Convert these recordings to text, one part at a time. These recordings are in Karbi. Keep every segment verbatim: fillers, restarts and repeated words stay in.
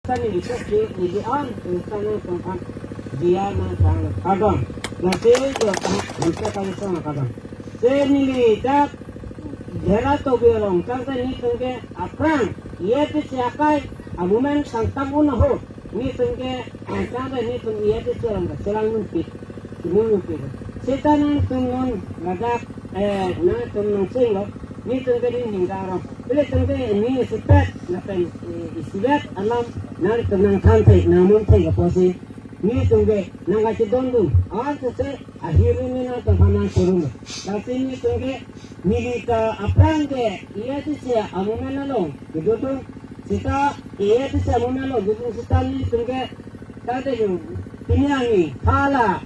Tani bisa si, ini an, tangtang tongkang dia nang tang kadang. Nasi jo tang bisa kali sama kadang. Se neli dak jera to biarong tangtang netum ke aphrang, ia tu si akai, amumen sangtam unaho. Netum ke tangtang netum ia tu selang selang numpit, semua numpit. Seta nangtum non ladak, eh, nangtum nang sing lo. Netum ke ning ning darong. Pele tum ke ning isipet lapen, eh, isivet alam nangtum nangthan thek nangmum thek apotsi netum ke nangkachedondun. Ansose ahirmi nangtum aphan nangchorun. Lasi netum ke neli ta aphrang ke A I C C amumen along kedodun. Seta A I C C amumen along kedodun seta netum ke tangte jo pini arni hala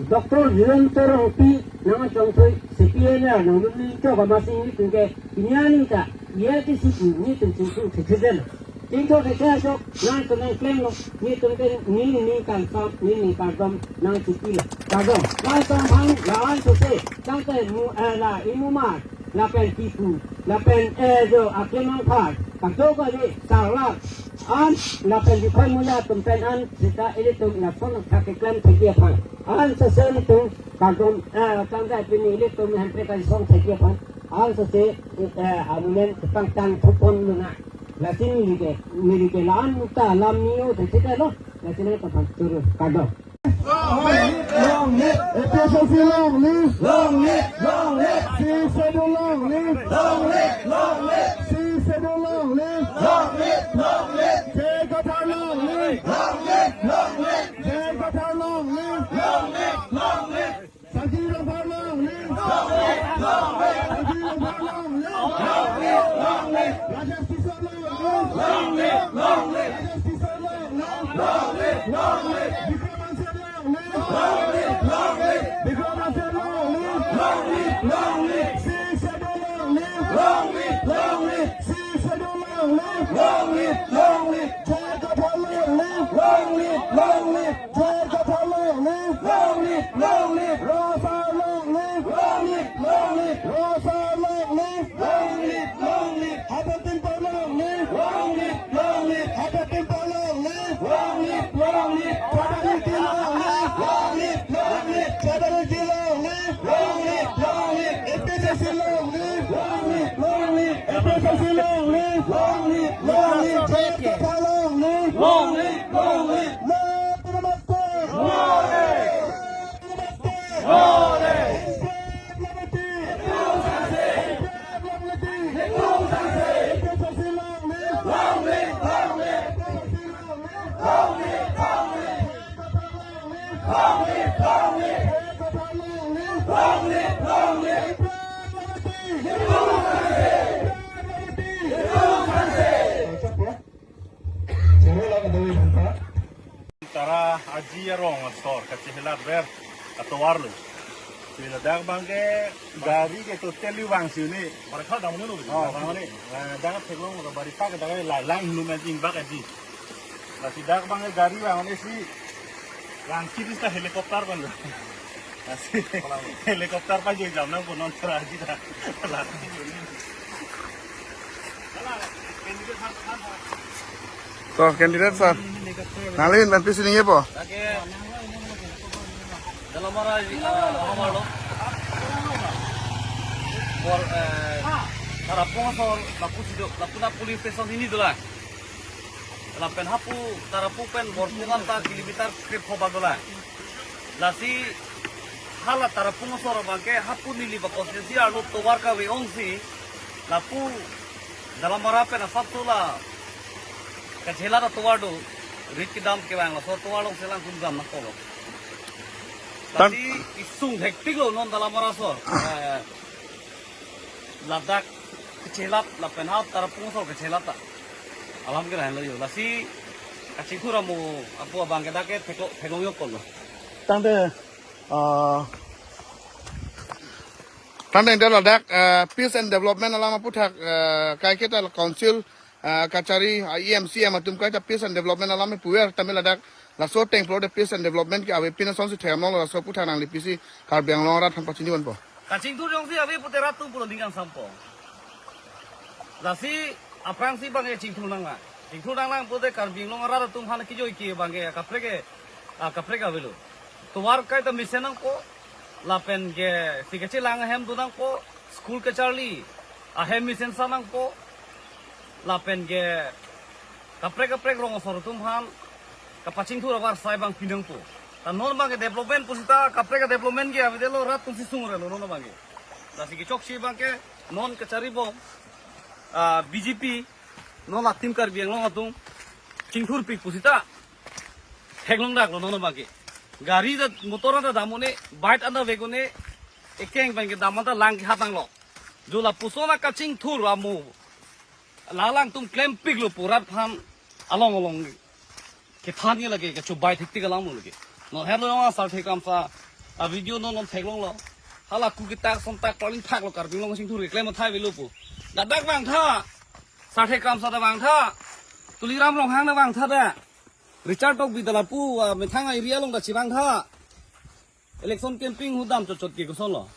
Doctor Virendra Rongpi nangchongthoi C P M nang nangdun chok amatsi netum ke pini arni ta A I C C netum chingthur thekthe. Chingthur thekthe asok nangtum nangklemlo, netum ke ning ning kangsam, ning ning kardom nangchipilo. Kardom. Langsam hang la ansose tangte mu, eh, la Imumar lapen Pipu lapen, eh, jo aklem angphar, kadokave sarlar an lapen Dikhoi Mulia atum pen an seta ilitum lason thak keklem thekji aphan. Ansose netum kardom, eh, tangte pini ilitum hemprek kalisong thekji aphan. Ansose, eh, amumen tangtang thupon luna. Lasi neli ke, neli ke la-an muta lam niyo thekthelo. Lasi nangtum aphan choro. Kardom. Long live, long live. A P H L C long live. Long live, long live. Sixth Schedule long live. Long live, long live. Sixth Schedule long live. Long live, long live. J I Kathar long live. Long live, long live. J I Kathar long live. Long live, long live. Saki Rongphar long live. Long live, long live. Saki Rongphar long live. Long live, long live. Rajesh Tisso long live. Long live, long live. Rajesh Tisso long live. Long live, long live. Bikram Hanse long live. Long live, long live. Bikram Hanse long live. Long live, long live. Sixth Schedule long live. Long live, long live. Sixth Schedule long live. Long live, long live. J I Kathar long live. Long live, long live. J I Kathar long live. Long live, long live. Rosar long live. Long live, long live. Rosar long live. Long live, long live. Happy Timpa long live. Long live, long live. Happy Timpa long live. Long live, long live. Tribal unity long live. Long live, long live. Tribal unity long live. Long live, long live. A P H L C long live. Long live, long live. A P H L C long live. Long live, long live. J I Kathar long live. Long live, long live. Namaste. Namaste. Tara aji arong asor kachehelat ver atovar lo. Si ladak abang ke gari ke totally vangsi un-e. Barakha dam lo. Oh, vang un-e. Ladak theklong lo, barakha ke dak la lang lu ma jing bak aji. Lasi dak abang ke gari vang un-e si. Lang kiri sa helicopter kan lo. Lasi helicopter pa jo jam nang konon tara aji ta. Lasi To, candidate sir. Nangli pen pisi ningjepo? Lake Dalamara, ah, Dalamara lo. Bor, eh, Tarapung asor lapu sido, lapu na police station hini dolang. Lapen hapu Tarapung pen Borpung anta kilometer krepho bak dolang. Lasi hala Tarapung asor abang ke hapu neli ba constituency arlo tovar kave-ongsi lapu Dalamara pen asap sola kachelat atovar do, rit kedam kevang laso atovar along selang kun gam nangkok lo. Tan- Lasi isung hektik lo non Dalamara asor. Eh, ladak kachelat lapen ha Tarapung asor kachelat ta. Alam ke lahen lo jo. Lasi kachingthur amo apu abang ke dak ke theklo, theklong yok kok lo. Tangte, ah, tangte ladak, ah, peace and development alam aputhak, ah, kaiketa council, ah, kachari, ah, E M, C M atum kaita peace and development alam puver tame ladak laso ateng pulote peace and development ke ave pin asonsi thek among laso aputhak nangli pisi Karbi Anglong arat aphan pachini ponpo. Kachingthur jongsi ave pute rat atum pulo ning kangsampo. Lasi aphrangsi abang e chingthur nang a. Chingthur nanglang pute Karbi Anglong arat atum aphan kejoi ke abang ke kaprek ke, ah, kaprek avelo. Tovar kaita mesen nangpo, lapen ke si kachelang ahem do nangpo, school kacharli ahem mesen sa nangpo, lapen ke kaprek kaprek rong asor atum aphan kapachingthur avarsai abang pi nangpo. Ta non abang ke development pusita kaprek development ke avedetlo, rat atum si sungrelo non abang ke. Lasi kechokche abang ke non kachari bom, ah, B J P, non la Team Karbi Anglong atum chingthurpik pusita theklong daklo non abang ke. Gari ta motor ta dam un-e, bike anta vek un-e, ekeng abang ke dam anta lang kehat nanglo. Jo lapuson akachingthur amo la alangtum klempiklo pu rat aphan along along kethan ke lake kachobai thiktik alam lo lake. Non herlo yong asar thekam sa a video non non theklonglo. Hala ku kitak som tak paling thaklo Karbi Anglong chingthur keklem athai avelo pu. Ladak vangtha. Sarthe Kramsa ta vangtha. Tuliram Ronghang ta vangtha da. Richard Tokbi ta lapu, ah, methang area along ta chevangtha. Election campaign ahut dam chotchot ke kosonlo.